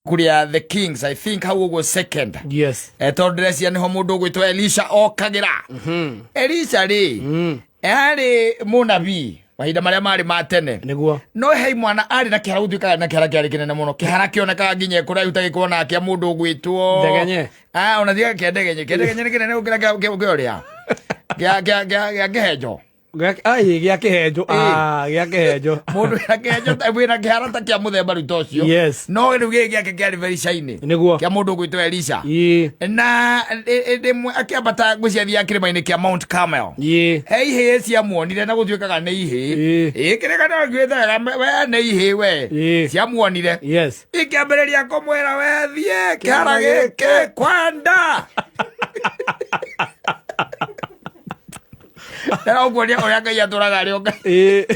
Kuria The Kings, I think hau ũguo second. Yes. Tondũ ndĩrecia nĩho mũndũ ũgwĩtwo Elisha okagĩra. Elisha rĩ, arĩ mũnabii mahinda marĩa marĩ ma tene. Nĩguo. No hei mwana arĩ na kĩhara, gũtuĩkaga na kĩhara kĩarĩ kĩnene mũno, kĩhara kĩonekaga nginya kũraihu ta gĩkona kĩa mũndũ ũgwĩtwo Ndegenye. Ah, ona tiga kĩa Ndegenye. Kĩa Ndegenye nĩ kĩnene gũkĩra kĩa ũrĩa kĩa kĩhenjo. Ai, gĩa kĩhenjo. Ah, gĩa kĩhenjo. Mũndũ wĩna kĩhenjo wĩna kĩhara ta kĩa mũthemba rĩu ta ũcio. Yes. No rĩu gĩkĩ gĩake kĩarĩ very shiny. Nĩguo. Kĩa mũndũ ũgwĩtwo Elisha. Ĩĩ. Na rĩmwe akĩambata ngwĩciria athiaga kĩrĩma-inĩ kĩa Mount Carmel. Ĩĩ. He ihĩĩ ciamuonire, na gũtuĩkaga nĩ ihĩĩ. Ĩĩ. Ĩĩ, kĩrĩka no ngiuĩte wega, we nĩ ihĩĩ we. Ĩĩ. Ciamuonire. Yes. Ikĩambĩrĩria kũmwĩra, we thiĩ kĩhara gĩkĩ kwenda. Ndĩrakuonia ũrĩa Ngai atũraga arĩ o Ngai.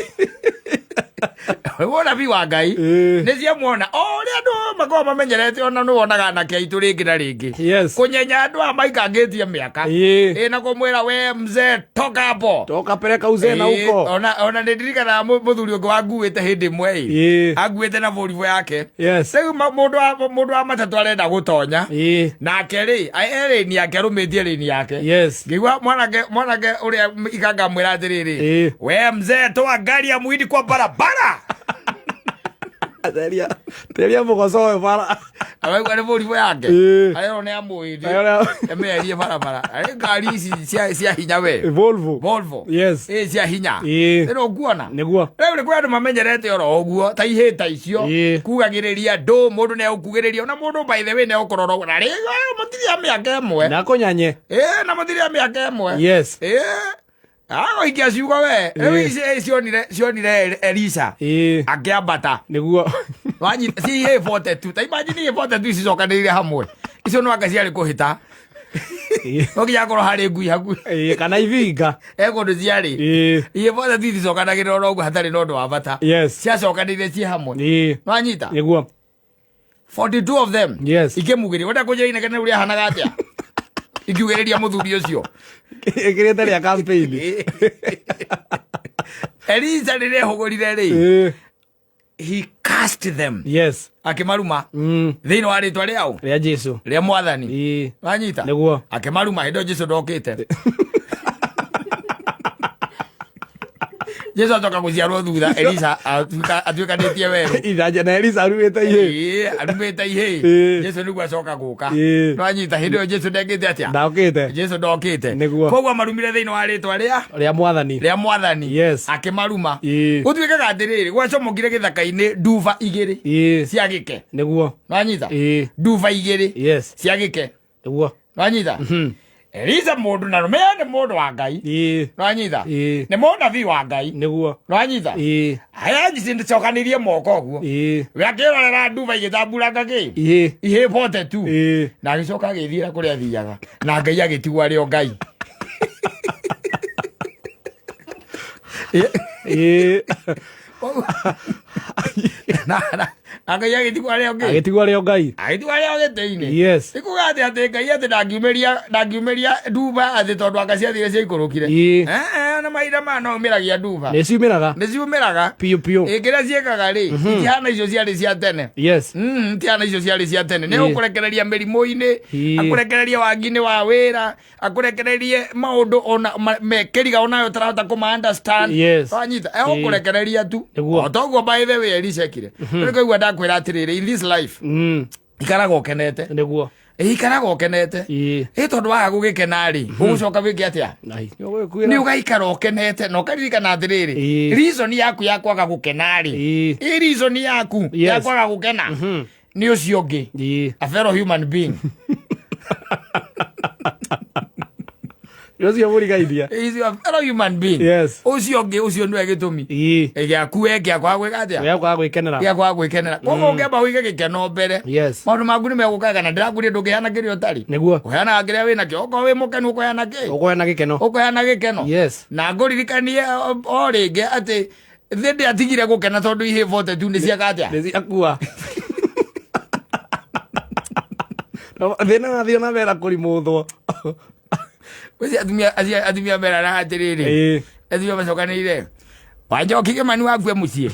Mũnabii wa Ngai. Ĩĩ. Nĩ ciamuona o ũrĩa andũ makoragwo mamenyerete, ona nĩ wonaga anake aitũ rĩngĩ na rĩngĩ Yes. kũnyenya andũ aya maikangĩtie mĩaka. Ĩĩ. Ĩ, na kũmwĩra, we mzee, toka hapo. Toka, peleka uzee na Ĩĩ, huko. ona nĩ ndirikanaga mũthuri ũngĩ wanguĩte hĩndĩ ĩmwe ĩ. Ĩĩ. Anguĩte na bũribũ yake. Yes. Rĩu mũndũ wa matatũ arenda gũtonya. Ĩĩ. Nake rĩ, e rĩni yake, arũmĩtie rĩni yake. Yes. Ngĩigua mwanake ũrĩa ikangamwĩra atĩrĩrĩ, Ĩĩ. we mzee, toa ngari ya muhindi kwa barabara. Teria teria mũgoco ũyũ bara. Araigua nĩ bũribũ yake. Ĩĩ. Arerwo nĩ ya muhindi. Arerwo emeherie barabara, arĩ ngari ici cia hinya we. Volvo. Volvo. Yes. Ĩ, cia hinya. Ĩĩ. Ĩno ũkuona. Nĩguo. Rĩu nĩ kwĩ andũ mamenyerete oro ũguo ta ihĩ ta icio. Ĩĩ. Kugagĩrĩria andũ, mũndũ nĩ egũkugĩrĩria, ona mũndũ by the way nĩ egũkũrora ũguo. Na rĩu mũtirĩ a mĩaka ĩmwe. Na kũnyanye. Ĩĩ, na mũtirĩ a mĩaka ĩmwe. Yes. Ĩĩ, agũikia ciugo we. Rĩu Ĩĩ. ici cionire Elisha Ĩĩ. akĩambata. Nĩguo. Wanyita ci ihĩ 42, ta imagine ihĩ 42 cicokanĩrĩire hamwe, icio no anga ciarĩ kũhĩta. Ĩĩ. No nginya akorwo harĩ ngui hakuhĩ. Ĩĩ, kana ibinga. E kũndũ ciarĩ. Ĩĩ. Ihĩ 42 iticokanagĩrĩra oro ũguo hatarĩ na ũndũ wa bata. Yes. Ciacokanĩrĩire ciĩ hamwe. Ĩĩ. Wanyita. Nĩguo. 42 of them Yes. ikĩmugĩria, wenda kũnjĩra inegene ũrĩa ahanaga atĩa ikiugĩrĩria mũthuri ũcio. Ĩkĩrĩte rĩa campaign. Elisa rĩrĩa ehũgũrire rĩ, Ĩĩ. he cast them. Yes. Akĩmaruma thĩinĩ wa rĩtwa rĩao Rĩa Jesu. Rĩa mwathani. Ĩĩ. Wanyita. Nĩguo. Akĩmaruma hĩndĩ ĩyo Jesu ndokĩte. Jesu acoka gũciarwo thutha Elisa atuĩkanĩtie werũ. Ithanja na Elisa arumĩte ihĩ. Ĩĩ, arumĩte ihĩ. Ĩĩ. Jesu nĩguo acoka gũka. Ĩĩ. Nwanyita, hĩndĩ ĩyo Jesu ndekĩte atĩa? Ndokĩte. Jesu ndokĩte. Nĩguo. Koguo amarumire thĩinĩ wa rĩtwa rĩa Rĩa mwathani. Rĩa mwathani. Yes. Akĩmaruma. Ĩĩ. Gũtuĩkaga atĩrĩrĩ, gwacomokire gĩthaka-inĩ nduba igĩrĩ Ĩĩ. cia gĩke. Nĩguo. Nwanyita. Ĩĩ. Nduba igĩrĩ Yes. cia gĩke. Nĩguo. Nwanyita. Elisa mũndũ na rũmea nĩ mũndũ wa Ngai. Ĩĩ. Nwanyita. Ĩĩ. Nĩ mũnabii wa Ngai. Nĩguo. Nwanyita. Ĩĩ. Aya njicokanĩrie moko ũguo. Ĩĩ. We akĩrorera nduba igĩtamburanga kĩ Ĩĩ. ihĩ 42. Ĩĩ. Na agĩcoka agĩthiĩra kũrĩa athiaga, na Ngai agĩtigwo arĩ o Ngai. Ĩĩ. Na Ngai agĩtigwo arĩ o Ngai. Agĩtigwo arĩ o Ngai. Agĩtigwo arĩ o gĩtĩ-inĩ. Yes. Ikuga atĩ Ngai atĩ ndangiumĩria nduba atĩ tondũ anga ciathire ciaikũrũkire. Ĩĩ. Eh, eh, na mahinda maya no umĩragia nduba. Nĩ ciumĩraga. Nĩ ciumĩraga. Piũ piũ. Ĩ, kĩrĩa ciĩkaga rĩ, itihana icio ciarĩ cia tene. Yes. Itihana icio ciarĩ cia tene. Nĩ Ĩĩ. ũkũrekereria mĩrimũ-inĩ, Ĩĩ. akũrekererie wagi-inĩ wa wĩra, akũrekererie maũndũ ona mekĩriga onayo ũtarahota kũma understand. Yes. Wanyita, Ĩĩ. egũkũrekereria tu. Nĩguo. O toguo by the way Elisha ekire. Rĩu ngaigua ndakwĩra atĩrĩrĩ, in this life Mm. ikaraga ũkenete. Nĩguo. Ĩ, ikaraga ũkenete. Ĩĩ. Ĩ, tondũ waga gũgĩkena rĩ, ũgũcoka wĩke atĩa? Ai, nĩ ũgwĩkuĩra. Nĩ ũgaikara ũkenete na ũkaririkana atĩrĩrĩ, Ĩĩ. reason yaku ya kwaga gũkena rĩ, Ĩĩ. ĩ, reason yaku ya Yes. kwaga gũkena nĩ ũcio ũngĩ, Ĩĩ. a fellow human being. Nĩ ũcio mũrigainia. Is a fellow human being. Yes. Ũcio ũngĩ, ũcio nĩwe gĩtũmi Ĩĩ. gĩaku we gĩa kwaga gwĩka atĩa? Gĩa kwaga gwĩkenera. Gĩa kwaga gwĩkenera. Koguo ũngĩamba ũige gĩkeno mbere, Yes. maũndũ maku nĩ megũkaga, na ndĩrakwĩria ndũngĩheana kĩrĩa ũtarĩ. Nĩguo. Ũheanaga kĩrĩa wĩ nakĩo. Okorwo wĩ mũkenu, ũkũheana kĩ? Ũkũheana gĩkeno. Ũkũheana gĩkeno. Yes. Na ngũririkanie o rĩngĩ atĩ thĩ ndĩatigire gũkena tondũ ihĩ 42 nĩ ciaka atĩa? Nĩ ciakua. Thĩna wathiĩ na mbere kũrimũthwo. Ũcio atumia merana atĩrĩrĩ, Ĩĩ. atumia macokanĩire, Wanjoki Kĩmani wakue mũciĩ.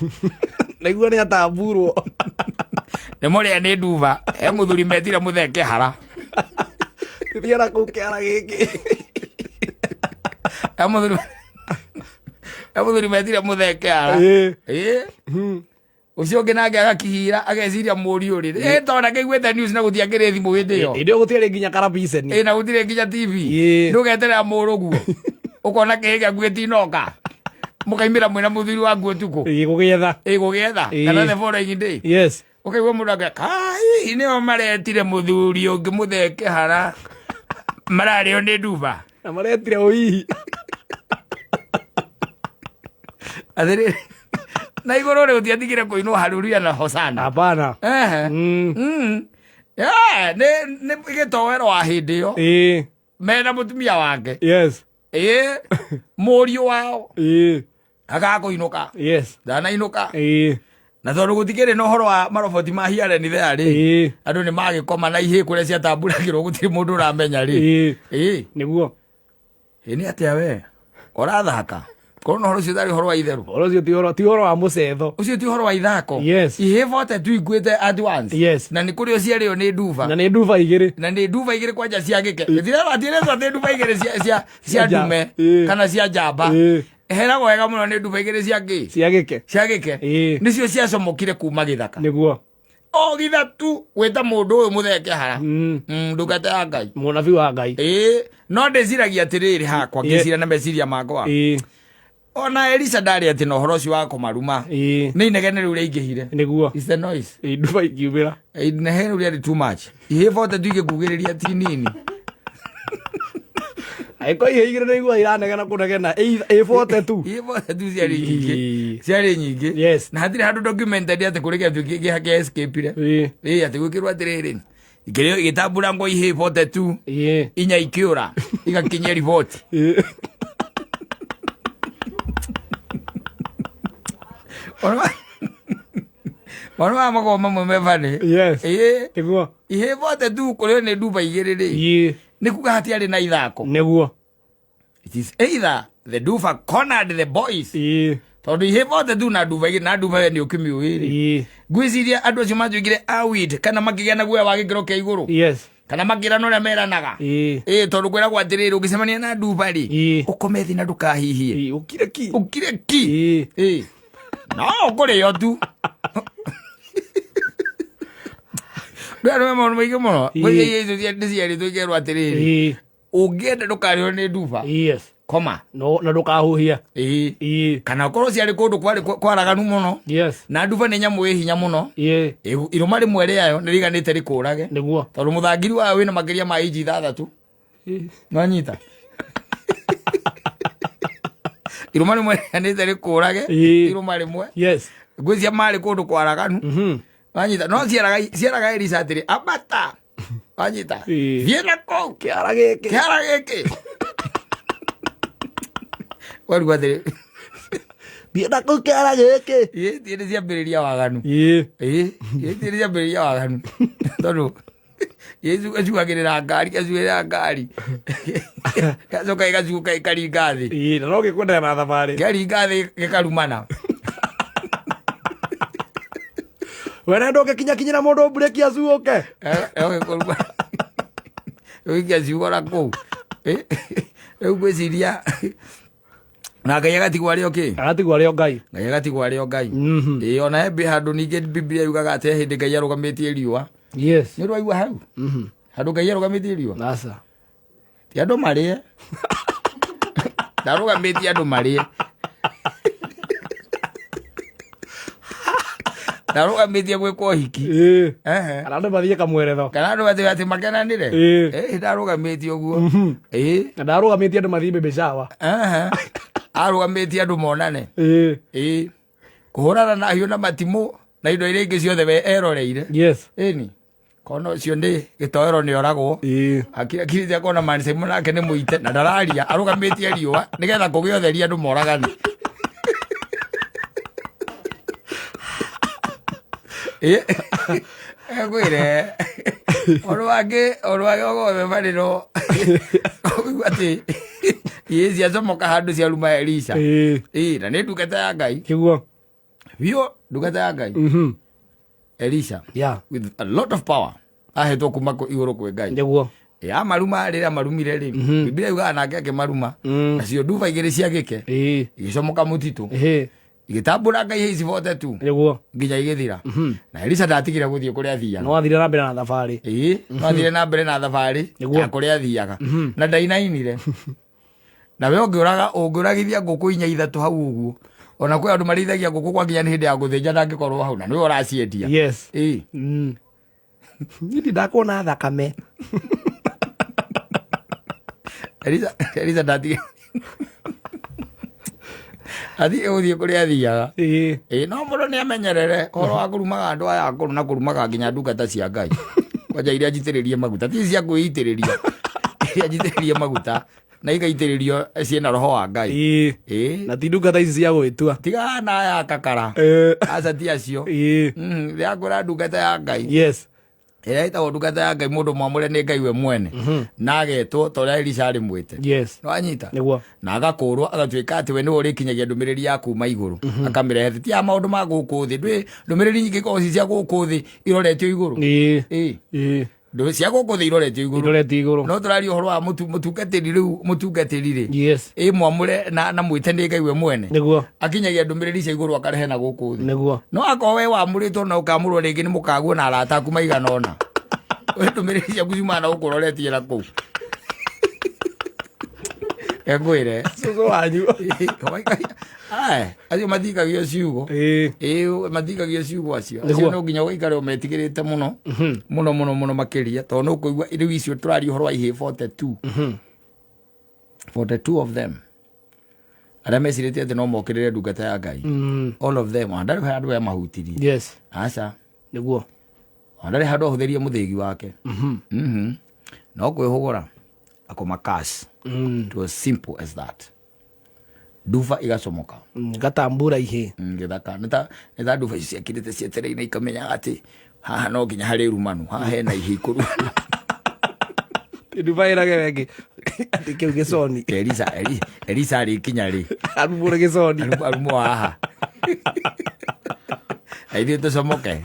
Naigua nĩ atamburwo. Nĩ mũrĩa nĩ nduba. He mũthuri metire mũtheke hara. Thiara kũu kĩara gĩkĩ. He mũthuri he mũthuri metire mũtheke hara. Ĩĩ. Ĩĩ. Mhm. Ũcio ũngĩ nake agakihira ageciria mũriũ rĩ. Ĩ tondũ akĩiguĩte news na gũtiakĩrĩ thimũ hĩndĩ ĩyo. Hĩndĩ ĩyo gũtiarĩ nginya karabiceni. Ĩ na gũtirĩ nginya TV. Ĩĩ. Ndũgeterera mũrũguo. Ũkona kĩhĩ gĩaku gĩtinoka. Mũkaimĩra mwĩna mũthuri waku ũtukũ. Ĩĩ gũgĩetha. Ĩ gũgĩetha. Ĩĩ. Kana the following day. Yes. Ũkaigua mũndũ akauga, kai nĩo maretire mũthuri ũngĩ mũtheke hara. Mararĩo nĩ nduba. Na maretire ũhihi. Atĩrĩrĩ. Na igũrũ rĩ gũtiatigire kũinwo haleluya na hosana. Hapana. Ehe. Mm. Yeah, nĩ nĩ gĩtoero wa hĩndĩ ĩyo Ĩĩ. mena mũtumia wake. Yes. Ĩĩ. Mũriũ wao Ĩĩ. agakũinũka. Yes. Ndanainũka. Ĩĩ. Na tondũ gũtikĩrĩ na ũhoro wa maroboti ma hiareni there rĩ. Ĩĩ. Andũ nĩ magĩkoma na ihĩ kũrĩa ciatamburagĩrwo gũtirĩ mũndũ ũramenya rĩ. Ĩĩ. Ĩĩ. Nĩguo. Ĩ nĩ atĩa we? Ũrathaka. Korwo na ũhoro ũcio ũtarĩ ũhoro wa itherũ. Ũhoro ũcio ti ũhoro ti ũhoro wa mũcetho. Ũcio ti ũhoro wa ithako. Yes. Ihĩ bote tu ikuĩte at once. Yes. Na nĩ kũrĩ o ciarĩo nĩ nduba. Na nĩ nduba igĩrĩ. Na nĩ nduba igĩrĩ kwanja cia gĩke. Gĩtirerwo atĩ nduba igĩrĩ cia cia cia Nja- ndume Ĩĩ. kana cia njamba. Ĩĩ. Heragwo wega mũno nĩ nduba igĩrĩ cia kĩ? Cia gĩke. Cia gĩke. Ĩĩ. Nĩcio ciacomokire kuma gĩthaka. Nĩguo. O githatu gwĩta mũndũ ũyũ mũtheke hara. Mm. Ndungata ya Ngai. Mũnabii wa Ngai. Ĩĩ, no ndĩciragia atĩrĩrĩ hakwa Ye- ngĩciria na meciria makwa. Ĩĩ. Ona Elisha ndarĩ atĩ na ũhoro ũcio wa kũmaruma. Ĩĩ. Nĩ inegene rĩu rĩaingĩhire. Nĩguo. It's the noise. Ĩĩ nduba ikiumĩra. Inegene rĩu rĩarĩ too much. Ihĩ bote tu igĩkugĩrĩria ti nini. Angĩkorwo ihĩ igĩrĩ nĩ igua iranegena kũnegena ĩ bote tu. Ihĩ bote tu ciarĩ nyingĩ. Ĩĩ. Ciarĩ nyingĩ. Yes. Na hatirĩ handũ documented atĩ kũrĩ gĩatũ kĩngĩ kĩa escape-ire. Ĩĩ. Ĩĩ atĩ gwĩkĩrwo atĩrĩrĩ. Ikĩrĩo igĩtamburangwo ihĩ bote tu. Ĩĩ. Inya ikĩũra igakinyia riboti. Ĩĩ. Maũndũ maya makoragwo mamwe me funny. Yes. Ĩĩ. Nĩguo. Ihĩ bote tu kũrĩo nĩ nduba igĩrĩ rĩ. Ĩĩ. Nĩ kuga hatiarĩ na ithako. Nĩguo. It is either the nduba cornered the boys. Ĩĩ. Tondũ ihĩ bote tu na nduba igĩrĩ na nduba we nĩ ũkĩmĩũĩ rĩ. Ĩĩ. Ngwĩciria andũ acio matuĩkire awit kana makĩgĩa na guoya wa gĩkĩro kĩa igũrũ. Yes. Kana makĩrana ũrĩa meranaga. Ĩĩ. Ĩĩ tondũ kwĩragwo atĩrĩrĩ ũngĩcemania na nduba rĩ. Ĩĩ. Ũkome thĩ na ndũkahihie. Ĩĩ. Ũkire ki. Ũkire ki. Ĩĩ. Ĩĩ. No ũkũrĩo tu. Ndũĩ andũ me maũndũ maingĩ mũno. Ĩĩ. Ngwĩciria icio nĩ ciarĩtwo ikerwo atĩrĩrĩ. Ĩĩ. Ũngĩenda ndũkarĩo nĩ nduba. Yes. Koma. No na ndũkahuhia. Ĩĩ. Ĩĩ. Kana ũkorwo ciarĩ kũndũ kwarĩ kwaraganu mũno. Yes. Na nduba nĩ nyamũ ĩ hinya mũno. Ĩĩ. Irũma rĩmwe rĩayo nĩ rĩiganĩte rĩkũrage. Nĩguo. Tondũ mũthangiri wayo wĩna makĩria ma inji 6. Ĩĩ. Nwanyita. Irũma rĩmwe rĩiganĩte rĩkũrage. Ĩĩ. Irũma rĩmwe. Yes. Ngwĩciria marĩ kũndũ kwaraganu. Mhm. Wanyita. No ciaraga ciaraga Elisa atĩrĩ ambata. Wanyita. Ĩĩ. Thiĩ na kũu. Kĩara gĩkĩ. Kĩara gĩkĩ. Warigwo atĩrĩ. Thiĩ na kũu kĩara gĩkĩ. Ĩĩ thiĩ nĩ ciambĩrĩria waganu. Ĩĩ. Ĩĩ ĩĩ thiĩ nĩ ciambĩrĩria waganu. Tondũ ĩcugagĩrĩra ngari ĩcugagĩrĩra ngari. Gacoka ĩgacuka ĩkaringa thĩ. Ĩĩ. Na no gĩkwenderea na thabarĩ. Kĩaringa thĩ gĩkarumana. Wene ndũngĩkinyakinyĩra mũndũ mburĩki acuũke. Ĩgĩkũruma. Ũgĩikia ciugo na kũu. Rĩu ngwĩciria na Ngai agatigwo arĩ o kĩ? Agatigwo arĩ o Ngai. Ngai agatigwo arĩ o Ngai. Mhm. Ĩĩ ona he handũ ningĩ Biblia yugaga atĩ he hĩndĩ Ngai arũgamĩtie riũa. Yes. Nĩ ũraigua hau? Mhm. Handũ Ngai arũgamĩtie riũa? Aca. Ti andũ marĩe. Ndarũgamĩtie andũ marĩe. Ndarũgamĩtie gwĩkwo ũhiki. Ĩĩ. Ehe. Kana andũ mathiĩ kamweretho. Kana andũ atĩ atĩ makenanĩre. Ĩĩ. Ĩĩ ndarũgamĩtie ũguo. Mhm. Ĩĩ. Na ndarũgamĩtie andũ mathiĩ baby shower. Ehe. Arũgamĩtie andũ monane. Ĩĩ. Ĩĩ. Kũhũrana na hiũ na matimũ na indo iria ingĩ ciothe we eroreire. Yes. Ĩni. Kona ũcio nĩ gĩtoero nĩ oragwo. Ĩĩ. Akirĩte akona Man Simon nake nĩ mũite na ndararia arũgamĩtie riũa nĩgetha kũgĩe ũtheri andũ moragane. Ĩĩ. Ngwĩre ũndũ wangĩ ũndũ wangĩ ũgothe marĩ no ũigua atĩ ihĩ ciacomoka handũ ciaruma Elisha. Ĩĩ. Ĩĩ na nĩ ndungata ya Ngai. Kĩguo. Biũ ndungata ya Ngai. Mhm. Elisha Yeah. with a lot of power ahetwo kuma igũrũ kwĩ Ngai. Nĩguo. Amaruma rĩrĩa marumire rĩ, Biblia yugaga nake akĩmaruma, nacio nduba igĩrĩ cia gĩke igĩcomoka mũtitũ, igĩtambũranga ihĩ ici 42 Nĩguo. nginya igĩthira, na Elisha ndatigire gũthiĩ kũrĩa athiaga. No athire na mbere na thabarĩ. Ĩĩ, no athire na mbere na thabarĩ Nĩguo. ya kũrĩa athiaga na ndainainire. Na we ũngĩũraga, ũngĩũragithia ngũkũ inya ithatũ hau ũguo, ona kwĩ andũ marĩithagia ngũkũ kwa nginya nĩ hĩndĩ ya gũthĩnja ndangĩkorwo hau na nĩwe ũraciendia. Ĩĩ. Niĩ ndakuona thakame. Elisa ndatigire athiĩ gũthiĩ kũrĩa athiaga. Ĩĩ, no mũndũ nĩ amenyerere ũhoro wa kũrumaga andũ aya akũrũ na kũrumaga nginya ndungata cia Ngai, kwanja iria njitĩrĩrie maguta, ti cia kwĩitĩrĩria, iria njitĩrĩrie maguta na igaitĩrĩrio ciĩna roho wa Ngai. Ĩĩ. Na ti ndungata ici cia gwĩtua. Tiga na aya kakara. Aca, ti acio. Ndĩrakwĩra ndungata ya Ngai ĩrĩa ĩtagwo ndungata ya Ngai, mũndũ mwamũre nĩ Ngai we mwene na agetwo ta ũrĩa Elisha arĩ mwĩte. Nĩwanyita? Nĩguo. Na agakũrwo agatuĩka atĩ we nĩwe ũrĩkinyagia ndũmĩrĩri ya kuma igũrũ akamĩrehe thĩ, ti ya maũndũ ma gũkũ thĩ. Ndwĩ ndũmĩrĩri nyingĩ ikoragwo ci cia gũkũ thĩ iroretio igũrũ. Ĩĩ. Cia gũkũ thĩ iroretio igũrũ. Iroretio igũrũ. No tũraria ũhoro wa mũtungatĩri rĩu, mũtungatĩri rĩ, ĩ mwamũre na mwĩte nĩ Ngai we mwene, akinyagia ndũmĩrĩri cia igũrũ akarehe na gũkũ thĩ. No akorwo we wamũrĩtwo na ũkamũrwo rĩngĩ nĩ mũkaguo na arata aku maigana ũna, we ndũmĩrĩri ciaku ciumaga na gũkũ ũroretie na kũu ngwĩre. Cũcũ wanyu. Aya, acio mathikagio ciugo. Ĩĩ, mathikagio ciugo acio. Acio no nginya ũikare ũmetigĩrĩte mũno mũno mũno mũno makĩria, tondũ nĩ ũkũigua rĩu icio tũraria ũhoro wa ihĩĩ 42, 42 of them arĩa mecirĩtie atĩ no mokĩrĩre ndungata ya Ngai. All of them, ona ndarĩ handũ ya mahutirie. Aca. Ona ndarĩ handũ ahũthĩrie mũthĩgi wake. No kwĩhũgũra akũmakas. It was simple as that. Nduba igacomoka. Gatambura ihĩ. Gĩthaka nĩ ta nduba ici ciakirĩte cietereire ikamenya atĩ haha no nginya harĩ rumanu, haha hena ihĩ ikũru. Nduba ĩrage wengĩ atĩ kĩu gĩconi. Elisa Elisa arĩkinya rĩ, arumũre gĩconi. Arumwo haha na ithuĩ tũcomoke.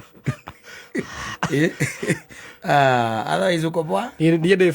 Otherwise uko poa? Niĩ ndĩ.